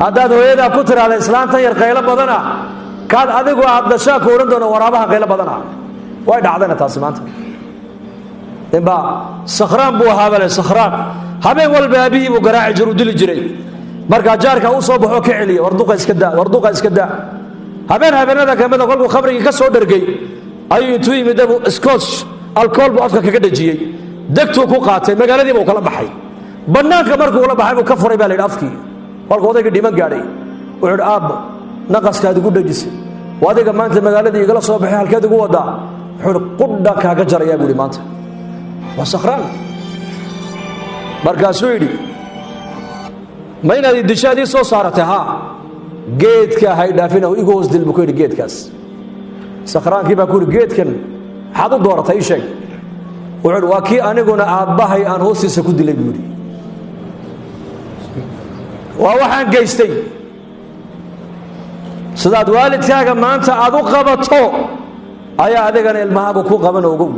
Haddaad hooyadaa ku tiraahda islaantan yar qaylo badana, kaad adigu aad dhashaa ku odhan doona waraabaha qaylo badana. Way dhacdayna taasi maanta. Ninbaa sakhraan buu ahaabale, sakhraan. Habeen walba aabihii buu garaaci jir, u dili jiray. Markaa jaarka u soo baxoo ka celiya: "War duqa iska daa, war duqa iska daa." Habeen habeenada kamida, kolkuu khamrigii ka soo dhargay, ayuu intuu yimid buu scotch alcohol buu afka kaga dhajiyey, degtuu ku qaatay, magaaladiiba uu kala baxay. Bannaanka markuu ula baxay buu ka furay, baa la yidhi, afkii. Kolkuu odaygii dhiman gaadhay, wuxuu yidhi: "Aabbo, naqaskaad igu dhajisay, waa adiga maanta magaaladii igala soo baxay, halkeed igu wadaa?" Wuxuu yidhi: "Qudha kaaga jarayaa," buu yidhi. "Maanta waa sakhraan." Markaasuu yidhi: "Ma inaad idishaad ii soo saaratay? Haa, geedka hay dhaafina, igu hoos dil," buu ku yidhi geedkaas. Sakhraankii baa ku yidhi: "Geedkan maxaad u dooratay? Ii sheeg." Wuxuu yidhi: "Waa kii aniguna aabbahay aan hoostiisa ku dilay," buu yidhi. Waa waxaan geystay. Sidaad waalidkaaga maanta aad u qabato ayaa adigana ilmahaagu ku qaban. Ogow.